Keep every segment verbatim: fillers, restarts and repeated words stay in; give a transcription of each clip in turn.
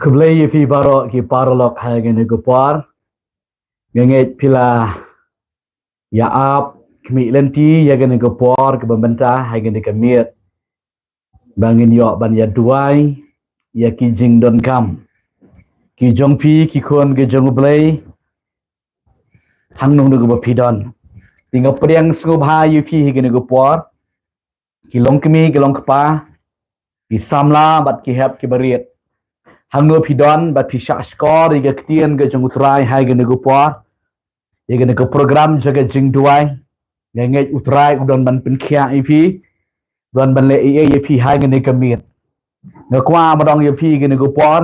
Khublei ïa phi baroh ki paralok ha kane ka por. Nga ngeit phi la ïa ap khmih lynti ïa kane ka por kaba mynta ha kane ka miet ba ngin ïoh ban ïa duwai ïa ki jingdonkam ki jong phi ki khun ki jong U Blei hangno hangno kaba phi don. Te nga pdiang sngewbha ïa phi ha kane ka por, ki long kmie ki long kpa, ki samla bad ki hep ki barit, hangno phi don bad phi shah shkor ïa ka ktien ka jong U Trai ha kane ka por, ïa kane ka program jong ka jingduwai. Nga ngeit U Trai u don ban pynkhiah ïa phi, u don ban leh ei ei ïa phi ha kane ka miet. Nga kwah ban ong ïa phi ha kane ka por,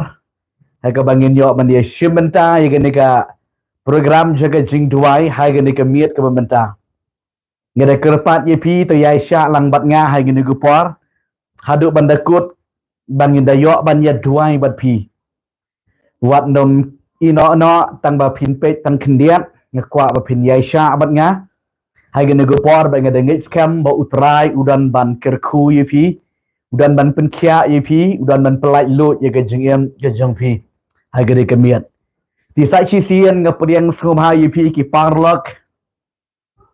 ha kaba ngin ïoh ban ïa shim bynta ïa kane ka program jong ka jingduwai ha kane ka miet kaba mynta. Nga da kyrpad ïa phi to ïaishah lang bad nga ha kane ka por haduh ban da kut, ban ngin da ïoh ban ïa duwai bad phi. Wat nym ïehnoh noh tang ba phin peit tang khyndiat, nga kwah ba phin ïaishah bad nga ha kane ka por, ba nga da ngeit skhem ba U Trai u don ban kyrkhu ïa phi, u don ban pynkhiah ïa phi, u don ban pyllait luid ïa ka jingim ka jong phi ha kane ka miet. Te sa shisien nga pdiang sngewbha ïa phi ki paralok,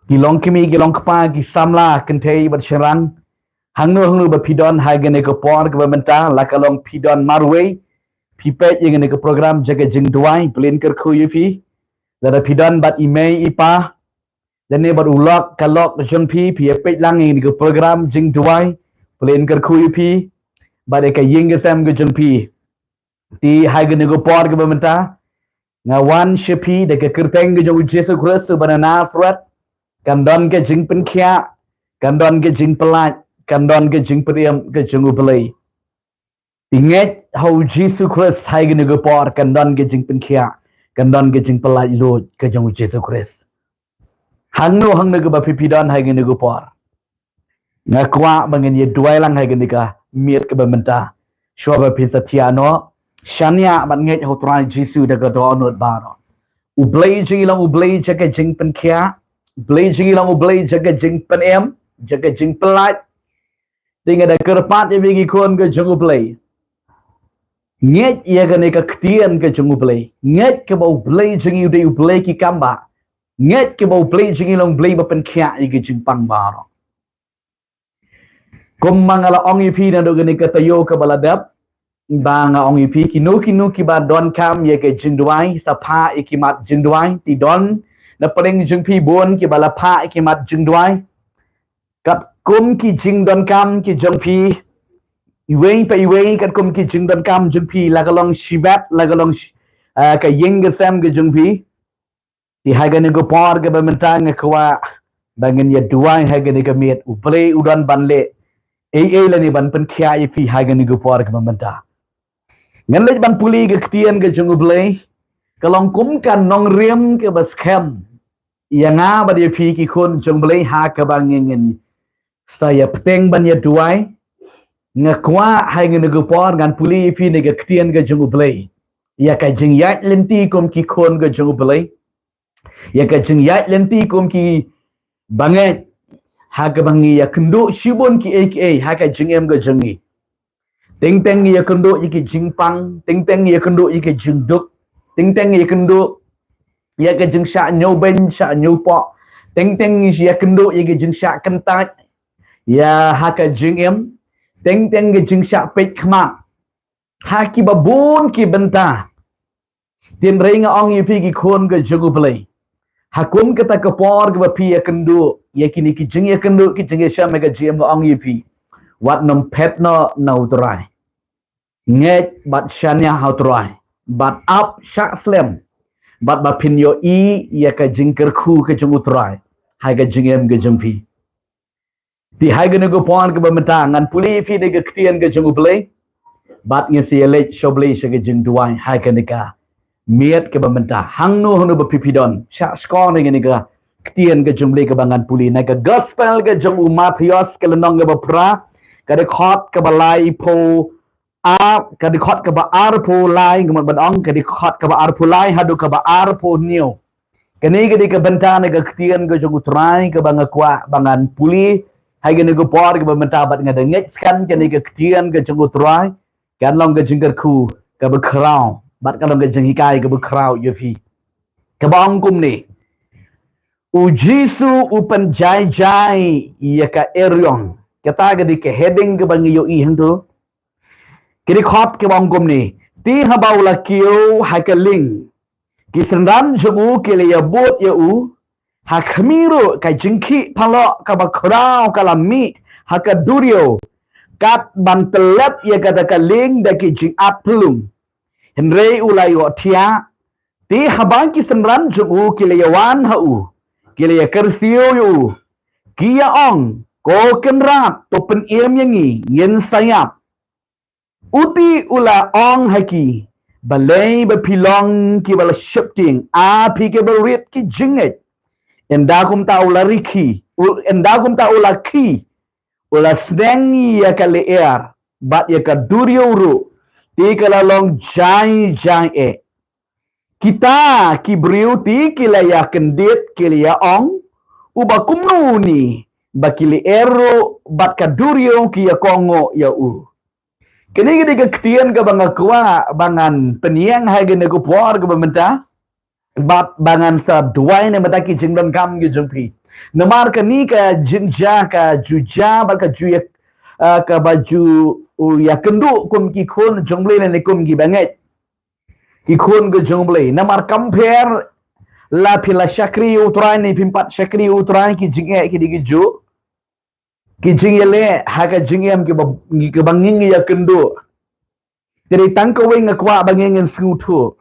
ki long kmie ki long kpa, ki samla kynthei bad shynrang, hangno hangno ba phi don ha kane ka por kaba mynta, la ka long phi don marwei, phi peit ïa kane ka program jong ka jingduwai, Blei un kyrkhu ïa phi. Lada phi don bad i mei i pa, lane bad u lok ka lok jong phi, phi ïa peit lang ïa kane ka program jingduwai, Blei un kyrkhu ïa phi bad ïa ka ïing ka sem ka jong phi. Te ha kane ka por kaba mynta nga wan sha phi da ka kyrteng ka jong U Jisu Khrist uba na Nasareth, kan don ka jingpynkhiah, kan don ka jingpyllait, kan don ka jingpynim ka jong U Blei. Te ngeit ha U Jisu Khrist ha kane ka por kan don ka jingpynkhiah, kan don ka jingpyllait luid ka jong U Jisu Khrist. Hangno hangno kaba phi phi don ha kane ka por, nga kwah ba ngin ïa duwai lang ha kane ka miet kaba mynta. Shuwa ba phin sa thiah noh, shaniah bad ngeit ha U Trai Jisu da ka dohnud baroh. U Blei jong ngi long U Blei jong ka jingpynkhiah, U Blei jong ngi long U Blei jong ka jingpynim, jong ka jingpyllait. Te nga da kyrpad ïa phi ki khun ka jong U Blei, ngeit ïa kane ka ktien ka jong U Blei, ngeit kaba U Blei jong ngi u dei U Blei ki kam ba, ngeit kaba U Blei jong ngi long Blei ba pynkhiah ïa ki jingpang baroh. Kumba nga la ong ïa phi naduh kane ka taïew kaba la dep, ba nga ong ïa phi kino kino kiba donkam ïa ka jingduwai, sa phah ïa ki mat jingduwai. Te don na pdeng jong phi bun kiba la phah ïa ki mat jingduwai katkum ki jingdonkam ki jong phi, iwei pa iwei katkum ki jingdonkam jong phi, la ka long shibit, la ka long shi-, ah, ka ïing ka sem ka jong phi. Te ha kane ka por kaba mynta nga kwah ba ngin ïa duwai ha kane ka miet, U Blei u don ban leh ei ei lane ban pynkhiah ïa phi ha kane ka por kaba mynta. Ngan leit ban pule ka ktien ka jong U Blei, ka long kum ka nongrim kaba skhem ïa nga bad ïa phi ki khun jong U Blei ha kaba ngin, ngin sa ïa bteng ban ïa duwai. Nga kwah ha kane ka por ngan pule ïa phi na ka ktien ka jong U Blei, ïa ka jingïaid lynti kum ki khun ka jong U Blei, ïa ka jingïaid lynti kum ki bangeit, ha kaba ngi ïa kynduh shibun kiei kiei ha ka jingim ka jong ngi. Teng teng ngi ïa kynduh ïa ki jingpang, teng teng ngi ïa kynduh ïa ki jingduk, teng teng ngi ïa kynduh ïa ka jingshah ñiewbeiñ shah ñiewpoh, teng teng ngi ïa kynduh ïa ki jingshah kyntait ïa ha ka jingim, teng teng ki jingshah peit khmat. Ha kiba bun ki bynta. Te hynrei nga ong ïa phi ki khun ka jong U Blei, ha kum kata ka por kaba phi ïa kynduh ïa kine ki jingïakynduh ki jingïashem ha ka jingim, nga ong ïa phi, wat nym phet noh na U Trai. Ngeit bad shaniah ha U Trai, bad ap shah slem, bad ba phin ïohi ïa ka jingkyrkhu ka jong U Trai ha ka jingim ka jong phi. Te ha kane ka por kaba mynta ngan pule ïa phi da ka ktien ka jong U Blei, bad ngin sa ïa leit sha U Blei sha ka jingduwai ha kane ka miet kaba mynta. Hangno hangno ba phi phi don, shah shkor na kane ka ktien ka jong U Blei kaba ngan pule na ka gospel ka jong u Mathaios ka lynnong kaba phra, ka dkhot kaba laiphew ar, ka dkhot kaba arphew lai, nga mut ban ong ka dkhot kaba arphew lai haduh kaba arphew hynñiew. Kane ka dei ka bynta na ka ktien ka jong U Trai kaba nga kwah ba ngan pule ha kane ka por kaba mynta, bad nga da ngeit skhem kane ka ktien ka jong U Trai kan long ka jingkyrkhu kaba khraw, bad ka long ka jinghikai kaba khraw ïa phi. Kaba ong kumne. U Jisu u pynjai jai ïa ka eriong. Kata ka dei ka heading kaba ngi ïohi hangto. Ki dei khot kaba ong kumne. Te haba u la kiew ha ka lieng, ki synran jong u ki la ïabud ïa u. Ha khmih ruh ka jingkhih phylla kaba khraw ka la mih ha ka duriaw, kat ban tyllep ïa kata ka lieng da ki jingat phyllung. Hynrei u la ïohthiah. Te haba ki synran jong u ki la ïawan ha u, ki la ïakyrsiew ïa u, ki ïa ong, Ko Kynrad, to pynim ïa ngi, ngin sa ïap. U te u la ong ha ki, Balei ba phi long kiba la sheptieng, a phi kiba rit ki jingngeit? Ynda kumta u la rikhi, u, ynda kumta u la khie, u la sneng ïa ka lyer bad ïa ka duriaw ruh, te ka la long jai jai eh. Kita ki briew te ki la ïakyndit, ki la ïa ong, Uba kumno une, ba ki lyer ruh bad ka duriaw ki ïa kohnguh ïa u. Kane ka dei ka ktien kaba nga kwah ba ngan pynïeng ha kane ka por kaba mynta. Bad ba ngan sa duwai na ka bynta ki jingdonkam ki jong phi. Namar kane ka jingjia ka ju jia bad ka ju ïa, ah, kaba ju, u, ïakynduh kum ki khun jong U Blei lane kum ki bangeit. Ki khun ki jong U Blei. Namar compare la phi la shakri ïa U Trai ne phim pat shakri ïa U Trai, ki jingeh ki dei ki juh. Ki jingïaleh ha ka jingim kiba, kiba ngi ngi ïakynduh. Te dei tang kawei nga kwah ba ngi ngin sngewthuh.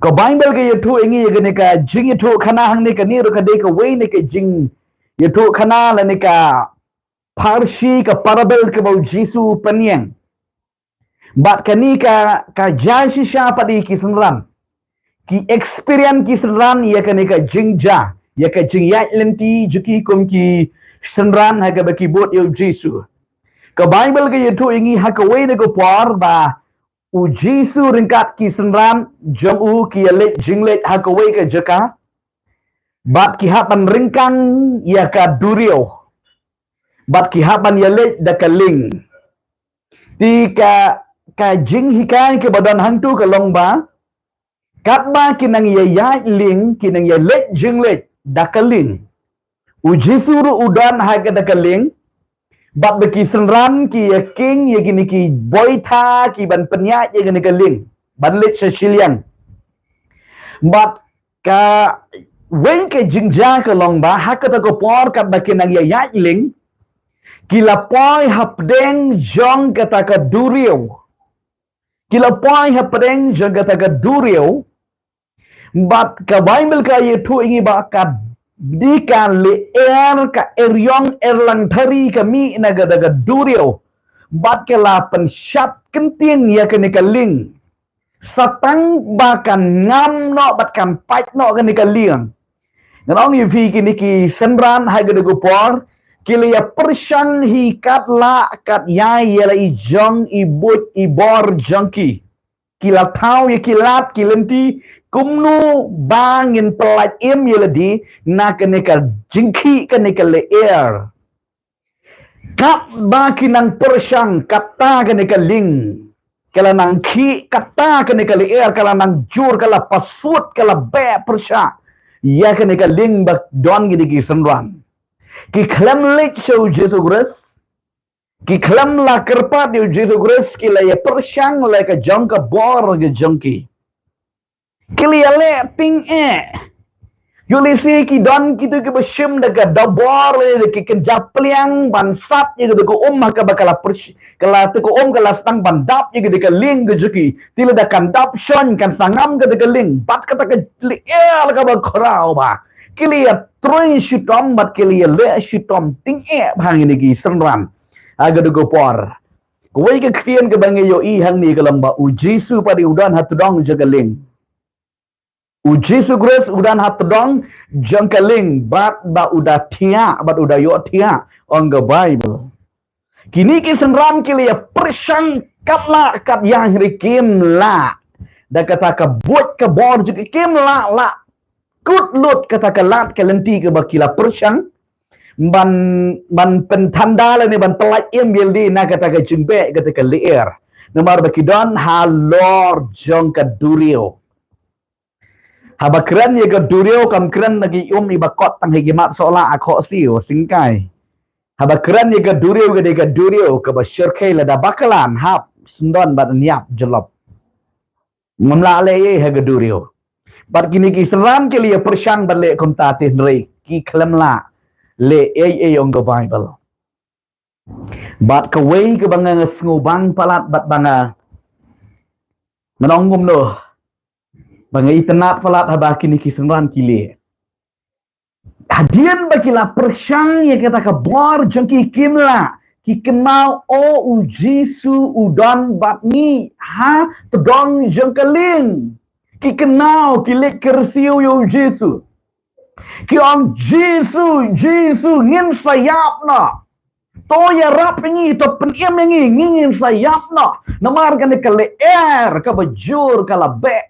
Ka Baibl ka ïathuh ïa ngi ïa kane ka jingïathuhkhana hangne, kane ruh ka dei kawei na ka jingïathuhkhana lane ka pharshi, ka parable kaba U Jisu u pynïeng. Bad kane ka, ka jia shisha pat ïa ki synran. Ki experience ki synran ïa kane ka jingjia, ïa ka jingïaid lynti jong ki kum ki synran ha kaba ki bud ïa U Jisu. Ka Baibl ka ïathuh ïa ngi ha kawei na ka por ba U Jisu ryngkat ki synran jong u ki ïaleit jingleit ha kawei ka jaka. Bad ki hap ban ryngkang ïa ka duriaw. Bad ki hap ban ïaleit da ka lieng. Te ka, ka jinghikai kaba don hangto ka long ba, katba ki nang ïa ïaid lieng, ki nang ïaleit jingleit da ka lieng. U Jisu ruh u don ha kata ka lieng. Bad ba ki synran ki ïa kieng ïa kine ki boitha ki ban pynïaid ïa kane ka lieng ban leit sha shiliang. Bad kawei ka jingjia ka long ba ha kata ka por katba ki nang ïa ïaid lieng, ki la poi hapdeng jong kata ka duriaw. Ki la poi hapdeng jong kata ka duriaw. Bad ka Baibl ka ïathuh ïa ngi ba ka dei ka lyer, ka eriong erlang thari ka mih na kata ka duriaw. Bad ka la pynshad kyntieng ïa kane ka lieng. Sa tang ba kan ngam noh bad kan pait noh kane ka lieng. Ngan ong ïa phi, kine ki synran ha kata ka por ki la ïa pyrshang hi katba lah katba ïai ïa la i jong i buit i bor jong ki. Ki la thaw ïa ki lad ki lynti kumno ba ngin pyllait im ïa lade na kane ka jingkhih kane ka lyer. Katba ki nang pyrshang kata kane ka lieng ka la nang khih, kata kane ka lyer ka la nang jur, ka la pasut, ka la beh pyrshah ïa kane ka lieng ba don kine ki synran. Ki khlem leit sha U Jisu Khrist. Ki khlem la kyrpad ïa U Jisu Khrist, ki la ïa pyrshang la ka jong ka bor ka jong ki. Ki la ïa leh tyngeh. Ïoh lehse ki don kito kiba shim da ka dabor lane da ki kynja pliang ban sat ïa kata ka um ha kaba ka la pyrsh-, ka la, kata ka um ka la sdang ban dap ïa kata ka lieng ka jong ki. Te lada kan dap shon kan sa ngam kata ka lieng. Bad kata ka lyer kaba khraw ba ki la ïa troi shitom bad ki la ïa leh shitom tyngeh ba hangne ki synran. Ha kata ka por. Kawei ka ktien kaba ngi ïohi hangne ka long ba U Jisu pat u don ha tdong jong ka lieng. U Jisu Khrist u don ha tdong jong ka lieng bad ba u da thiah, bad u da ïohthiah, ong ka Baibl. Kine ki synran ki la ïa pyrshang katba lah katba ïai, hynrei kim lah. Da kata ka buit ka bor jong ki kim lah, lah kut lut kata ka lad ka lynti kaba ki la pyrshang ban, ban pynthanda lane ban pyllait im ïa lade na kata ka jingbeh kata ka lyer. Namar ba ki don halor jong ka duriaw. Haba kren ïa ka duriaw kam kren na ki um iba kot tang ha ki mat sohla, ha khohsiew, syngkai. Haba kren ïa ka duriaw ka dei ka duriaw kaba shyrkhei lada baklan hap syndon bad ñiap jyllop. Ngam lah leh ei ei ha ka duriaw. Bad kine ki synran ki la ïa pyrshang ban leh kumta, hynrei ki khlem lah leh ei ei, ong ka Baibl. Bad kawei kaba nga sngewbang palat bad ba nga, nga ong kumno, ba nga itynnad palat haba kine ki synran ki leh. Hadien ba ki la pyrshang ïa kata ka bor jong ki, kim lah, ki kynmaw, o, u Jisu u don bad ngi ha tdong jong ka lieng. Ki kynmaw, ki leit kyrsiew ïa u Jisu. Ki ong, Jisu, Jisu, ngin sa ïap noh. To ïarap ïa ngi, to pynim ïa ngi, ngi ngin sa ïap noh. Namar kane ka lyer kaba jur ka la beh.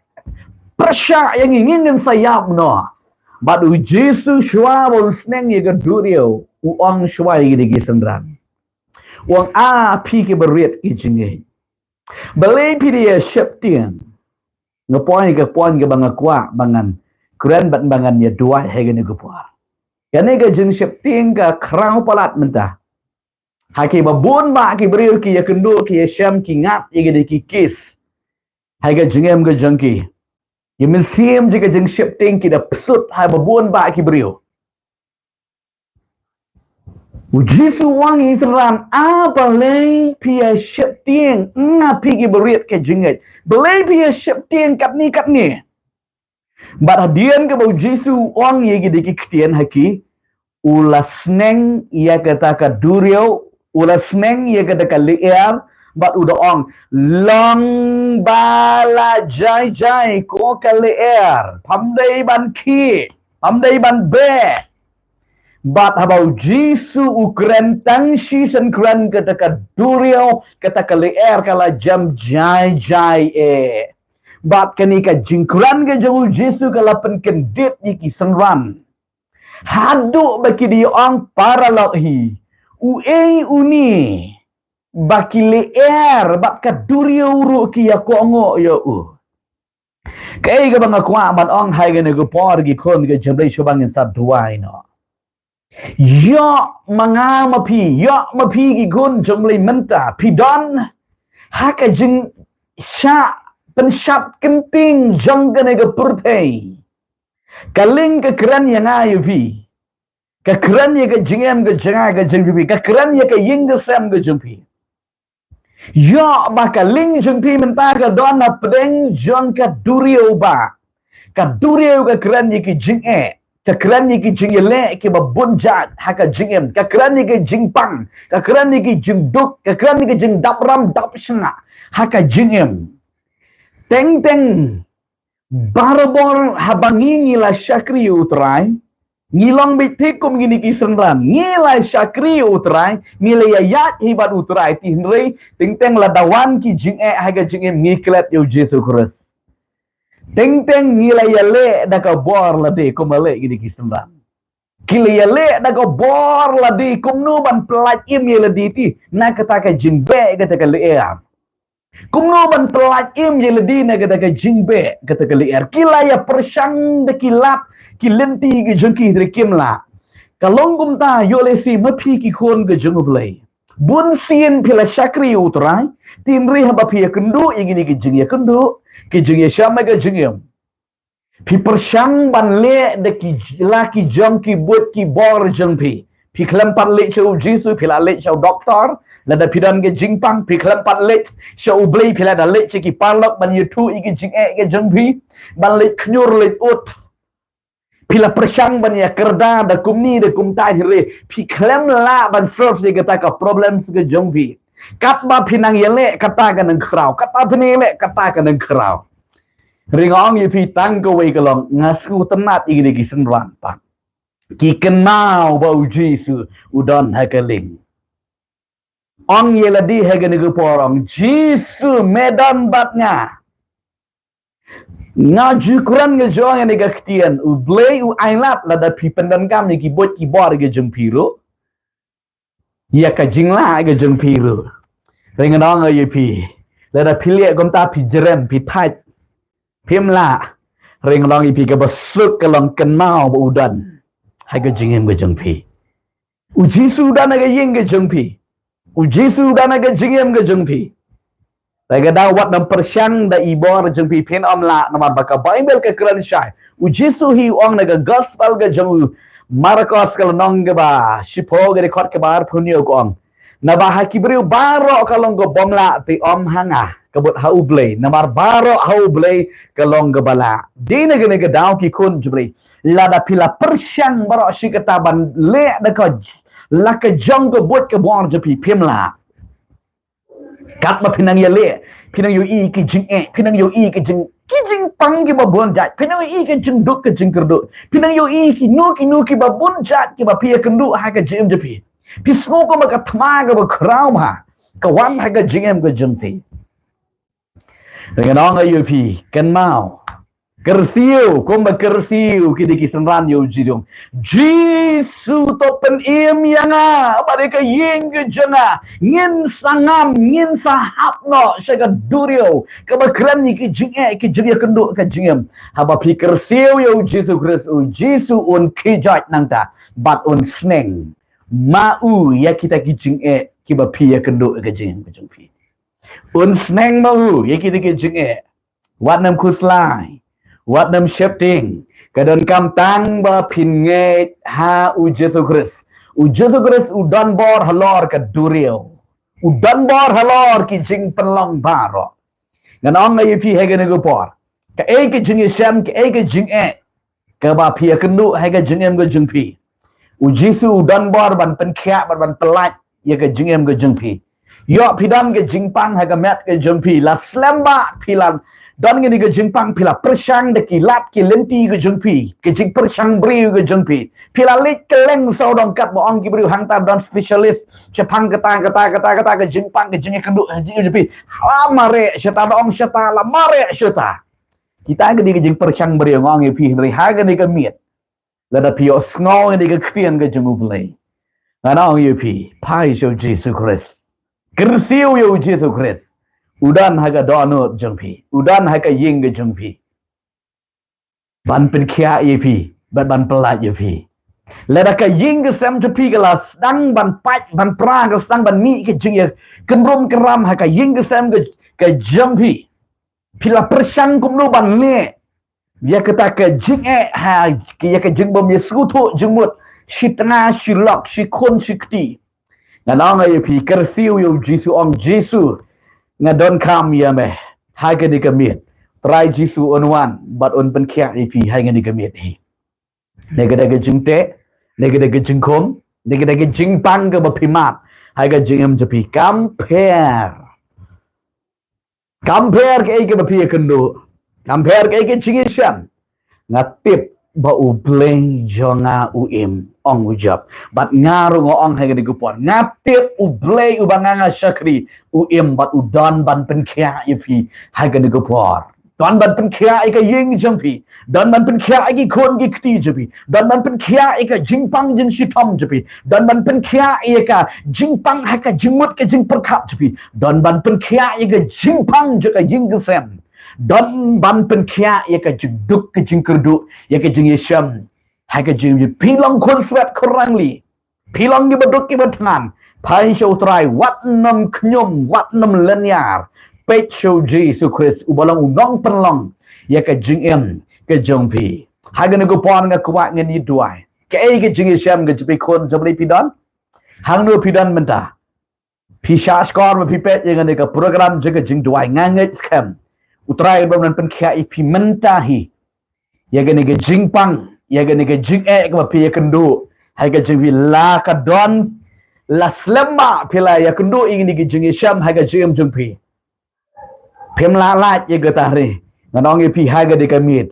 Pyrshah ïa ngi, ngi ngin sa ïap noh. Bad u Jisu shuwa ba u sneng ïa ka duriaw, u ong shuwa ïa ki synran. U ong, a phi kiba rit ki jingngeit, balei phi da ïa sheptieng? Nga poi ïa ka point kaba nga kwah ba ngan kren bad ba ngan ïa duwai ha kane ka por. Kane ka jingsheptieng ka khraw palat mynta. Ha kiba bun bah ki briew ki ïakynduh, ki ïashem, ki ngat ïa ki da ki kis ha ka jingim ka jong ki. Ki mynsiem jong ka jingsheptieng ki da psut ha ba bun bah ki briew. U Jisu u ong ïa ki synran, a balei phi ïa sheptieng, a phi kiba rit ki jingngeit? Balei phi ïa sheptieng katne katne? Bad hadien kaba u Jisu u ong ïa ki da ki ktien ha ki, u la sneng ïa kata ka duriaw, u la sneng ïa kata ka lyer, bad u da ong, long ba la jai jai ko ka lyer, pham dei ban khih, pham dei ban beh. Bad haba u Jisu u kren tang shisien kren, kata ka duriaw, kata ka lyer ka la jem jai jai eh. Bad kane ka jingkren ka jong u Jisu ka la pynkyndit ïa ki synran. Haduh ba ki da ong paralok hi, uei une ba ki lyer bad ka duriaw ruh ki ïa kohnguh ïa u. Kaei kaba nga kwah ban ong ha kane ka por, ki khun ka jong U Blei, shuwa ba ngin sa duwai noh. Ïoh ma nga ma phi, ïoh ma phi ki khun jong U Blei mynta, phi don ha ka jingshah pynshad kynting jong kane ka pyrthei. Ka lieng ka kren ïa nga ïa phi. Ka kren ïa ka jingim ka jong nga ka jong phi. Ka kren ïa ka ïing ka sem ka jong phi. Ïoh ba ka lieng jong phi mynta ka don hapdeng jong ka duriaw bah. Ka duriaw ka kren ïa ki jingeh, ka kren ïa ki jingïaleh kiba bun jait ha ka jingim, ka kren ïa ki jingpang, ka kren ïa ki jingduk, ka kren ïa ki jingdap ram dap shyiap ha ka jingim. Teng teng barabor haba ngi, ngi la shakri ïa U Trai, ngi long beit thik kum kine ki synran, ngi la shakri ïa U Trai, ngi la ïaid hi bad U Trai, hynrei teng teng lada wan ki jingeh ha ka jingim ngi klet ïa U Jisu Khrist. Teng teng ngi la ïaleh da ka bor lade kum ba leh kine ki synran. Ki la ïaleh da ka bor lade kumno ban pyllait im ïa lade te na kata ka jingbeh kata ka lyer. Kumno ban pyllait im ïa lade na kata ka jingbeh kata ka lyer. Ki la ïa pyrshang da ki lad ki lynti ki jong ki, hynrei kim lah. Ka long kumta ïoh lehse ma phi ki khun ka jong U Blei. Bun sien phi la shakri ïa U Trai, hynrei haba phi ïakynduh ïa kine ki jingïakynduh, ki jingïashem ha ka jingim, phi pyrshang ban leh da ki j-, la ki jong ki buit ki bor jong phi. Phi khlem pat leit sha U Jisu, phi la leit sha u doktor. Lada phi don ka jingpang, phi khlem pat leit sha U Blei, phi la da leit sha ki paralok ban ïathuh ïa ki jingeh ka jong phi, ban leit khñiur leit ud. Phi la pyrshang ban ïakyrda da kumne da kumta, hynrei phi khlem lah ban solve ïa kata ka problems ka jong phi. Katba phi nang ïaleh kata ka nang khraw, katba phi nang ïaleh kata ka nang khraw. Hynrei nga ong ïa phi tang kawei ka long, nga sngewtynnad ïa kine ki synran pat. Ki kynmaw ba U Jisu u don ha ka lieng. Ong ïa lade ha kane ka por, ong, Jisu, me don bad nga. Nga ju kren, nga ju ong ïa kane ka ktien, U Blei u ailad lada phi pyndonkam ïa ki buit ki bor ka jong phi ruh, ïa ka jinglah ka jong phi ruh. Hynrei ngan ong ïa phi, Lada phi leh kumta phi jrem, phi thait, phim lah. Hynrei nga ong ïa phi kaba suk ka long kynmaw ba u don ha ka jingim ka jong phi. U Jisu u don ha ka ïing ka jong phi. U Jisu u don ha ka jingim ka jong phi. Te ka daw wat nym pyrshang da i bor jong phi, phin ym lah, namar ba ka Baibl ka kren shai. U Jisu hi u ong na ka gospel ka jong u Markos ka lynnong kaba shiphew ka dkhot kaba arphew hynñiew ka ong, naba ha ki briew baroh ka long ka bym lah, te ym ha nga, ka mut ha U Blei, namar baroh ha U Blei ka long kaba lah. Dei na kane ka daw ki khun jong U Blei, lada phi la pyrshang baroh shi katta ban leh da ka la ka jong ka buit ka bor jong phi, phim lah. Katba phi nang ïaleh, phi nang ïohi ki jingeh, phi nang ïohi ki jing, ki jingpang kiba bun jait, phi nang ïohi ki jingduk ki jingkyrduh, phi nang ïohi kino kino kiba bun jait kiba phi ïakynduh ha ka jingim jong phi. Phi sngew kumba ka thma kaba khraw bha ka wan ha ka jingim ka jong phi. Te ngan ong ïa phi, kynmaw, kyrsiew, kumba kyrsiew kine ki synran ïa u Jisu. Jisu, to pynim ïa nga bad ïa ka ïing ka jong nga. Ngin sa ngam, ngin sa hap noh sha ka duriaw kaba kren ïa ki jingeh, ki jingïakynduh ka jingim. Haba phi kyrsiew ïa u Jisu Khrist, u Jisu un khie joit nangta bad un sneng ma u ïa kita ki jingeh kiba phi ïakynduh ka jingim ka jong phi. Un sneng ma u ïa kita ki jingeh. Wat nym khuslai, wat nym sheptieng. Ka donkam tang ba phin ngeit ha u Jisu Khrist. U Jisu Khrist u don bor halor ka duriaw, u don bor halor ki jingpynlong baroh. Ngan ong ïa phi ha kane ka por, kaei ka jingïashem, kaei ka jingeh kaba phi ïakynduh ha ka jingim ka jong phi, u Jisu u don bor ban pynkhiah bad ban pyllait ïa ka jingim ka jong phi. Ïoh phi don ka jingpang ha ka met ka jong phi, la slem bha phi la don kane ka jingpang, phi la pyrshang da ki lad ki lynti ka jong phi, ka jingpyrshang briew ka jong phi. Phi la leit kylleng sawdong, katba ong ki briew hangta don specialist shaphang kata kata kata kata ka jingpang, ka jingïakynduh ha ka jingim jong phi. La mareh shata, da ong shata, la mareh shata. Kita ka dei ka jingpyrshang briew, nga ong ïa phi, hynrei ha kane ka miet, lada phi ïohsngew ïa kane ka ktien ka jong U Blei, ngan ong ïa phi, phai sha u Jisu Khrist. Kyrsiew ïa u Jisu Khrist. U don ha ka dohnud jong phi, u don ha ka ïing ka jong phi, ban pynkhiah ïa phi bad ban pyllait ïa phi. Lada ka ïing ka sem jong phi ka la sdang ban pait ban pra, ka sdang ban mih ka jingïakynrum kynram ha ka ïing ka sem ka, ka jong phi, phi la pyrshang kumno ban leh ïa kata ka jingeh ha, ïa ka jingbym ïasngewthuh jingmut, shi tnga, shi lok, shi khun, shi kti. Ngan ong ïa phi, kyrsiew ïa u Jisu, ong, Jisu, nga donkam ïa me ha kane ka miet. Trai Jisu un wan bad un pynkhiah ïa phi ha kane ka miet hi. Ne ka dei ka jingteh, ne ka dei ka jingkhum, ne ka dei ka jingpang kaba phi mad ha ka jingim jong phi, kam pher. Kam pher kaei kaba phi ïakynduh, kam pher kaei ka jingïashem, nga tip ba U Blei jong nga u im, ong u Job. Bad nga ruh nga ong ha kane ka por, nga tip U Blei uba nga nga shakri u im bad u don ban pynkhiah ïa phi ha kane ka por. Don ban pynkhiah ïa ka ïing jong phi. Don ban pynkhiah ïa ki khun ki kti jong phi. Don ban pynkhiah ïa ka jingpang jingshitom jong phi. Don ban pynkhiah ïa ka jingpang ha ka jingmut ka jingpyrkhat jong phi. Don ban pynkhiah ïa ka jingpang jong ka ïing ka sem. Don ban pynkhiah ïa ka jingduk ka jingkyrduh, ïa ka jingïashem ha ka jingim jong phi. Phi long khun swet khun rangli, phi long kiba duk kiba thngan, phai sha U Trai, wat nym khñium, wat nym lynñiar. Peit sha u Jisu Khrist uba long u nongpynlong ïa ka jingim ka jong phi. Ha kane ka por nga kwah ngin ïa duwai. Kaei ka jingïashem ka jong phi khun jong phi don? Hangno phi don mynta? Phi shah shkor ba phi peit ïa kane ka program jong ka jingduwai, nga ngeit skhem U Trai u don ban pynkhiah ïa phi mynta hi. Ïa kane ka jingpang, ïa kane ka jingeh kaba phi ïakynduh ha ka jingim phi, la ka don, la slem bha phi la ïakynduh ïa kane ka jingïashem ha ka jingim jong phi, phim lah lait ïa kata, hynrei ngan ong ïa phi ha kane ka miet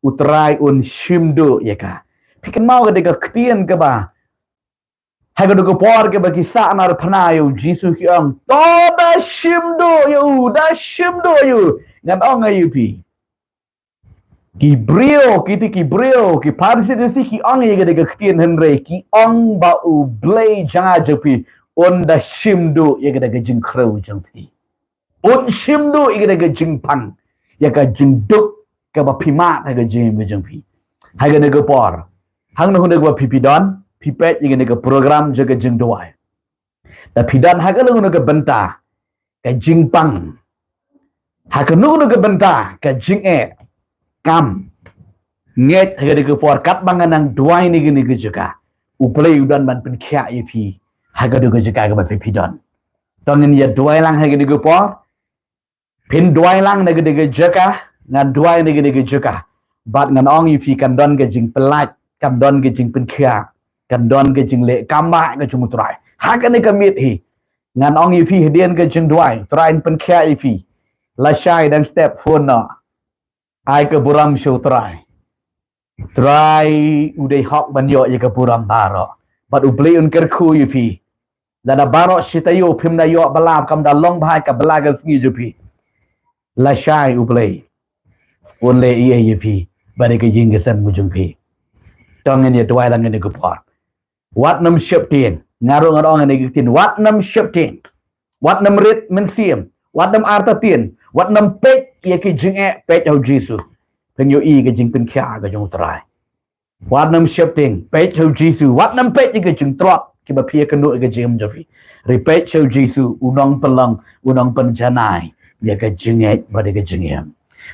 U Trai un shim duh ïa ka. Phi kynmaw kane ka ktien kaba ha kane ka por kaba ki sahnarphna ïa u Jisu ki ong, to da shim duh ïa u, da shim duh ïa u. Ngan ong ïa phi, ki briew, kiti ki briew, ki Pharisi, Sadusi ki ong ïa kane ka ktien, hynrei ki ong ba U Blei jong nga jong phi un da shim duh ïa kane ka jingkhrew jong phi. Un shim duh ïa kane ka jingpang, ïa ka jingduk kaba phi mad ha ka jingim ka jong phi. Ha kane ka por, hangno hangno kaba phi phi don, phi peit ïa kane ka program jong ka jingduwai. Da phi don ha kano kano ka bynta ka jingpang, ha kano kano ka bynta ka jingeh, kam ngeit ha kane ka por, katba nga nang duwai na kane ka jaka, U Blei u don ban pynkhiah ïa phi ha kano ka jaka kaba phi phi don. To ngin ïa duwai lang ha kane ka por. Phin duwai lang na kane ka jaka, ngan duwai na kane ka jaka. Bad ngan ong ïa phi, kan don ka jingpyllait, kan don ka jingpynkhiah, kan don ka jingleh kam ba ka jong U Trai ha kane ka miet hi. Ngan ong ïa phi hadien ka jingduwai, Trai un pynkhiah ïa phi. Lashai dang step phone noh, ai ka burom sha U Trai. Trai u dei hok ban ïoh ïa ka burom baroh. Bad U Blei un kyrkhu ïa phi. Lada baroh shi taïew phim da ïoh bylla, kam da long bha ka bylla ka sngi jong phi, lashai U Blei un leh ei ei ïa phi bad ïa ka ïing ka sem ka jong phi. To ngin ïa duwai lang ha kane ka por. Wat nym sheptieng. Nga ruh ngan ong ha kane ka ktien, wat nym sheptieng. Wat nym rit mynsiem, wat nym artatien, wat nym peit ïa ki jingeh, peit ha U Jisu. Phin ïohi ka jingpynkhiah ka jong U Trai. Wat nym sheptieng, peit ha U Jisu, wat nym peit ïa ki jingtlot kiba phi ïakynduh ïa ka jingim jong phi. Hynrei peit ha U Jisu, u nongpynlong, u nongpynjanai ïa ka jingngeit bad ïa ka jingim.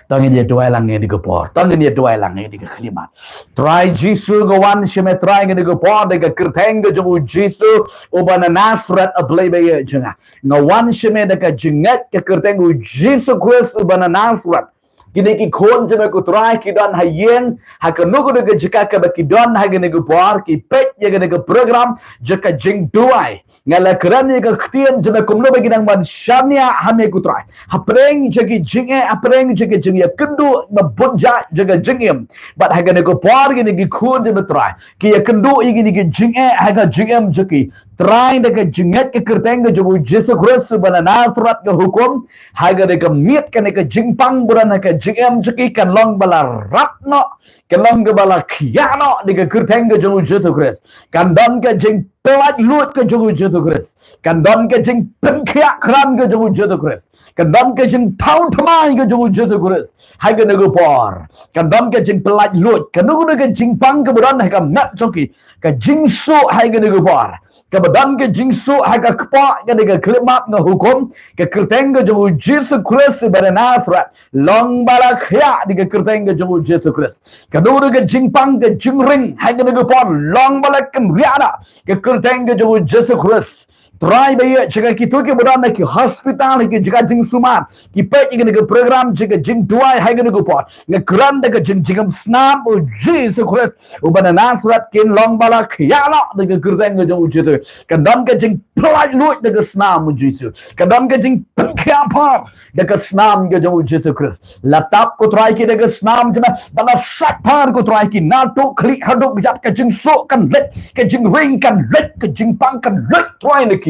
To ngin ïa duwai lang ha kane ka por. To ngin ïa duwai lang ha kane ka khyllipmat. Trai Jisu, nga wan sha me Trai ha kane ka por da ka kyrteng ka jong U Jisu uba na Nasareth, A Blei ba ïeit jong nga. Nga wan sha me da ka jingngeit ka kyrteng U Jisu Khrist uba na Nasareth. Kine ki khun jong me ko Trai ki don ha ïing, ha kano kano ka jaka kaba ki don ha kane ka por, ki peit ïa kane ka program jong ka jingduwai. Nga la kren ïa ka ktien jong me kumno ba ki nang ban shaniah ha me ko Trai. Hapdeng jong ki jingeh, hapdeng jong ki jingïakynduh ba bun jait jong ka jingim. Bad ha kane ka por kine ki khun jong me Trai ki ïakynduh ïa kine ki jingeh ha ka jingim jong ki. Trai da ka jingngeit ka kyrteng ka jong U Jisu Khrist uba na Nasareth nga hukum, ha kane ka miet kane ka jingpang ba don ha ka jingim jong ki kan long ba la rap noh, kan long kaba la khiah noh da ka kyrteng ka jong U Jisu Khrist. Kan don ka jingpyllait luid ka jong U Jisu Khrist. Kan don ka jingpynkhiah krat ka jong U Jisu Khrist. Kan don ka jingthaw thymmai ka jong U Jisu Khrist ha kane ka por. Kan don ka jingpyllait luid, kano kano ka jingpang kaba don ha ka met jong ki, ka jingsuh ha kane ka por. Kaba don ka jingsuh ha ka kpoh, ha kane ka khyllipmat nga hukum, ka kyrteng ka jong U Jisu Khrist uba na Nasareth, long ba la khiah da ka kyrteng ka jong U Jisu Khrist. Kano kano ka jingpang, ka jingring ha kane ka por, long ba la kynriah da ka kyrteng ka jong U Jisu Khrist. Trai ba ïeit jong nga, kito kiba don ha ki hospital, ha ki jaka jingsumar, ki peit ïa kane ka program jong ka jingduwai ha kane ka por, nga kren da ka jingjingim snam U Jisu Khrist uba na Nasareth, kin long ba la khiah noh da ka kyrteng ka jong U Jisu. Kan don ka jingpyllait luid da ka snam U Jisu. Kan don ka jingpynkhiah phar da ka snam ka jong U Jisu Khrist. La tap ko Trai ki da ka snam jong me, ba la sait phar ko Trai ki, naduh khlieh haduh kjat, ka jingsuh kan leit, ka jingring kan leit, ka jingpang kan leit Trai na ki.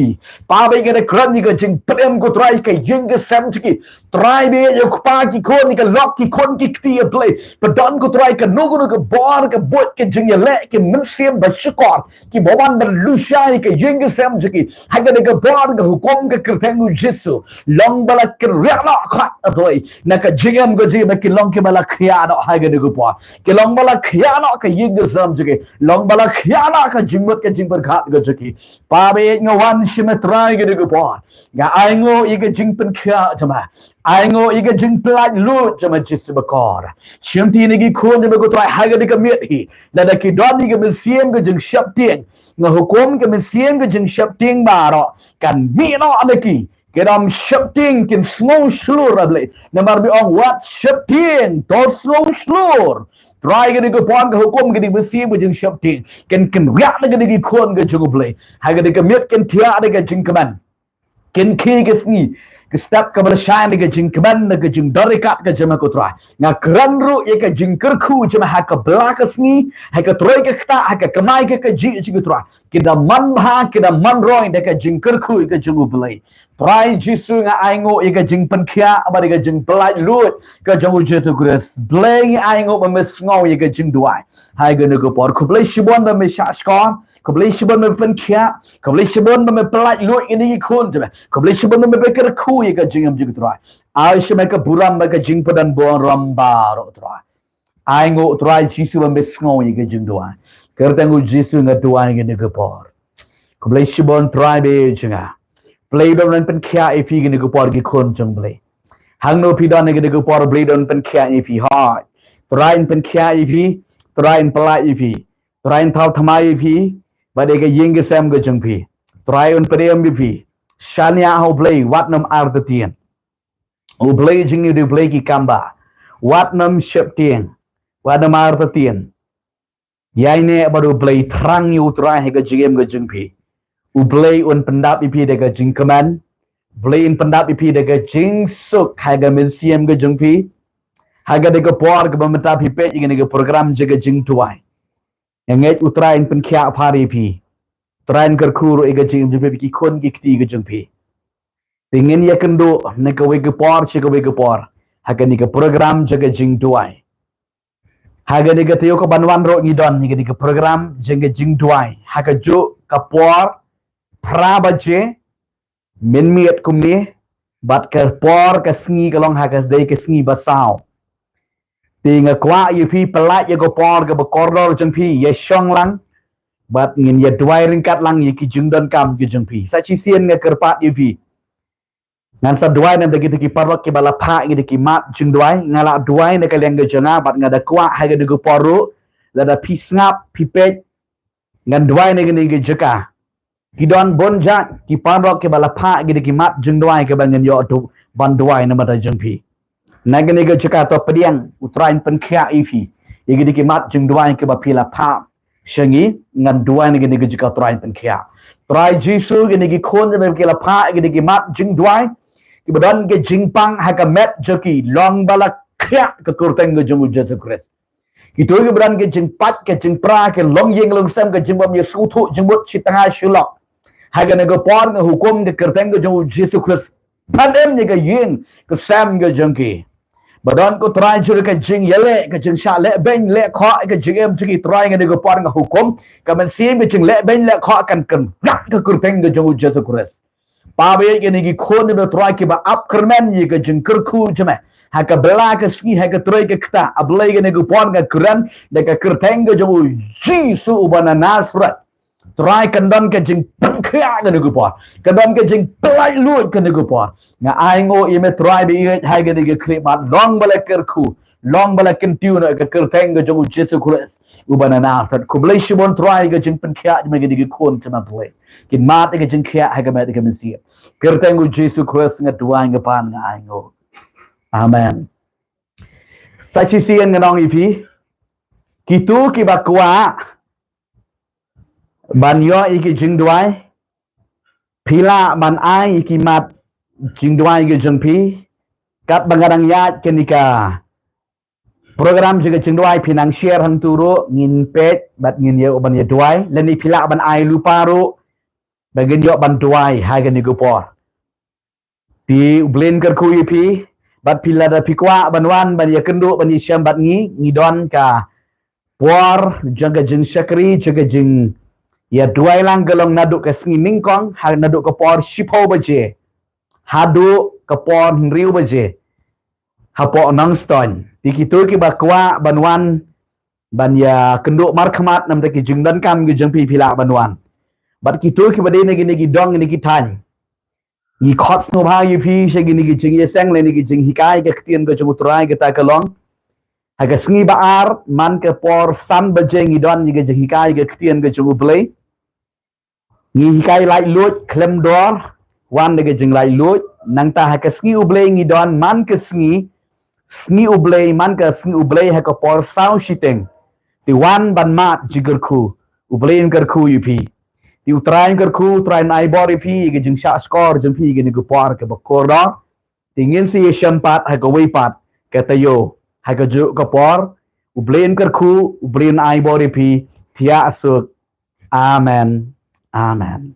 Pa ba ïeit, nga da kren ïa ka jingpynim ko Trai, ka ïing ka sem jong ki. Trai ba ïeit, ïa u kpa ki khun, ïa ka lok ki khun ki kti, A Blei. Ba don ko Trai kano kano ka bor ka buit, ka jingïaleh, ki mynsiem ba shukor, kiba wan ban lushai ïa ka ïing ka sem jong ki. Ha kane ka por nga hukum ka kyrteng U Jisu, long ba la kynriah noh khmat, A Blei, na ka jingim ka jong ki, ba kin long kiba la khiah noh ha kane ka por. Kin long ba la khiah noh ka ïing ka sem jong ki. Long ba la khiah noh ka jingmut ka jingpyrkhat ka jong ki. Pa ba ïeit, nga wan sha me Trai ha kane ka por. Nga ainguh ïa ka jingpynkhiah jong me. Ainguh ïa ka jingpyllait luid jong me Jisu bakor. Shimti na ki khun jong me ko Trai ha kane ka miet hi. Lada ki don ïa ka mynsiem ka jingsheptieng, nga hukum ka mynsiem ka jingsheptieng baroh kan mih noh na ki. Kin ym sheptieng, kin sngew shlur, A Blei. Namar me ong, wat sheptieng, to sngew shlur. Trai ha kane ka por nga hukum kane ka mynsiem ka jingsheptieng, kin kynriah na kine ki khun ka jong U Blei. Ha kane ka miet kin thiah da ka jingkmen. Kin khie ka sngi, ka step kaba la shai na ka jingkmen, na ka jingdon ryngkat ka jong me ko Trai. Nga kren ruh ïa ka jingkyrkhu jong me ha ka bylla ka sngi, ha ka trei ka ktah, ha ka kamai ka kajih jong ki ko Trai. Ki da man bha, ki da man roi da ka jingkyrkhu ka jong U Blei. Trai Jisu, nga ainguh ïa ka jingpynkhiah bad ïa ka jingpyllait luid ka jong U Jisu Khrist. Blei, nga ainguh ba me sngew ïa ka jingduwai ha kane ka por. Khublei shibun ba me shah shkor. Khublei shibun ba me pynkhiah. Khublei shibun ba me pyllait luid ïa kine ki khun jong me. Khublei shibun ba me pynkyrkhu ïa ka jingim jong ki, Trai. Ai sha me ka burom bad ka jingpyndonkam baroh, Trai. Ai nguh, Trai Jisu, ba me sngew ïa ka jingduwai. Kyrteng u Jisu nga duwai ïa kane ka por. Khublei shibun, Trai, ba ïeit jong nga. Blei don ban pynkhiah ïa phi ïa kane ka por, ki khun jong Blei. Hangno phi don ïa kane ka por, Blei don pynkhiah ïa phi. Hooid. Trai, pynkhiah ïa phi. Trai, pyllait ïa phi. Trai, thaw thymmai ïa phi bad ïa ka ïing ka sem ka jong phi. Trai, un pdiang ïa phi. Shaniah ha U Blei, wat nym artatien. U Blei jong ngi u dei U Blei ki kam ba. Wat nym sheptieng. Wat nym artatien. Ïaineh bad U Blei, thrang ïa U Trai ha ka jingim ka jong phi. U Blei un pyndap ïa phi da ka jingkmen. U Blei un pyndap ïa phi da ka jingsuk ha ka mynsiem ka jong phi. Ha kane ka por kaba mynta phi peit ïa kane ka program jong ka jingduwai. Nga ngeit U Trai un pynkhiah pha ïa phi. U Trai un kyrkhu ruh ïa ka jingim jong phi, ki khun ki kti ka jong phi. Te ngin ïakynduh na kawei ka por sha kawei ka por ha kane ka program jong ka jingduwai. Ha kane ka taïew kaban wan ruh ngi don ïa kane ka program jong ka jingduwai ha kajuh ka por, phra baje mynmiet kumne, bad ka por ka sngi ka long ha ka dei ka sngi ba saw. Te nga kwah ïa phi pyllait ïa ka por kaba kordor jong phi, ïa shong lang bad ngin ïa duwai ryngkat lang ïa ki jingdonkam ki jong phi. Sa shisien nga kyrpad ïa phi. Ngan sa duwai na bynta kita ki paralok kiba la phah ïa kita ki mat jingduwai. Nga la duwai na ka liang ka jong nga bad nga da kwah ha kane ka por ruh, lada phi sngap, phi peit, ngan duwai na kane ka jaka. Ki don bun jait ki paralok kiba la phah ïa kita ki mat jingduwai kiba ngin ïoh tu ban duwai na bynta jong phi. Na kane ka jaka to pdiang, U Trai un pynkhiah ïa phi ïa kita ki mat jingduwai kiba phi la phah sha ngi, ngan duwai na kane ka jaka, U Trai un pynkhiah. Trai Jisu, kine ki khun jong me ki la phah ïa kita ki mat jingduwai, kiba don ka jingpang ha ka met jong ki, long ba la khiah ha ka kyrteng ka jong U Jisu Khrist. Kito kiba don ka jingpait, ka jingpra, ka longïing longsem, ka jingbym ïasngewthuh jingmut shi tnga shi lok, ha kane ka por nga hukum ha ka kyrteng ka jong U Jisu Khrist, ban im ïa ka ïing ka sem ka jong ki. Ba don, ko Trai, jur ka jingïaleh, ka jingshah lehbeiñ lehkhoh ha ka jingim jong ki, Trai, ha kane ka por nga hukum ka mynsiem ka jinglehbeiñ lehkhoh kan kynrad ha ka kyrteng ka jong U Jisu Khrist. Pa ba ïeit, kine ki khun jong me, Trai, kiba ap kyrmen ïa ka jingkyrkhu jong me ha ka bylla ka sngi, ha ka trei ka ktah, A Blei, ha kane ka por nga kren da ka kyrteng ka jong U Jisu uba na Nasareth. Trai, kan don ka jingpynkhiah ha kane ka por, kan don ka jingpyllait luid ha kane ka por. Nga ai nguh ïa me, Trai ba ïeit, ha kane ka khlieh mat, long ba la kyrkhu, long ba la kyntiew na ka kyrteng ka jong U Jisu Khrist uba na Nasareth. Khublei shibun, Trai, ka jingpynkhiah jong me ha kine ki khun jong me, Blei. Kin mad ïa ka jingkhiah ha ka met ha ka mynsiem. Kyrteng U Jisu Khrist nga duwai, nga pan, nga ai nguh. Amen. Sa shisien ngan ong ïa phi, kito kiba kwah ban ïoh ïa ki jingduwai, phi lah ban ai ïa ki mat jingduwai ki jong phi. Katba nga dang ïaid kane ka program jong ka jingduwai, phi nang share hangto ruh, ngin peit bad ngin ïa, ban ïa duwai. Lane phi lah ban ai lypa ruh ba ngin ïoh ban duwai ha kane ka por. Te U Blei un kyrkhu ïa phi. Bad phi, lada phi kwah ban wan ban ïakynduh, ban ïashem bad ngi, ngi don ka por jong ka jingshakri, jong ka jingïaduwai lang, ka long naduh ka sngi nyngkong, ha, naduh ka por shiphew baje haduh ka por hynriew baje hapoh Nongstoiñ. Te kito kiba kwah ban wan ban ïakynduh markhmat na bynta ki jingdonkam ki jong phi, phi lah ban wan. Bad kito kiba dei na kine ki dong, kine ki thaiñ, ngi khot sngewbha ïa phi sha kine ki jingïaseng lane ki jinghikai ka ktien ka jong U Trai. Kata ka long, ha ka sngi ba ar, man ka por san baje ngi don ïa ka jinghikai ka ktien ka jong U Blei. Ngi hikai laitluid khlem dor, wan da ka jinglaitluid. Nangta ha ka sngi U Blei ngi don man ka sngi, sngi U Blei, man ka sngi U Blei ha ka por saw shiteng. Te wan ban mad jingkyrkhu, U Blei un kyrkhu ïa phi. Te U Trai un kyrkhu, U Trai un ai bor ïa phi ïa ka jingshah shkor jong phi ïa kane ka por kaba kordor. Te ngin sa ïashem pat ha kawei pat ka taïew ha kajuh ka por. U Blei un kyrkhu, U Blei un ai bor ïa phi. Thiah suk. Amen. Amen.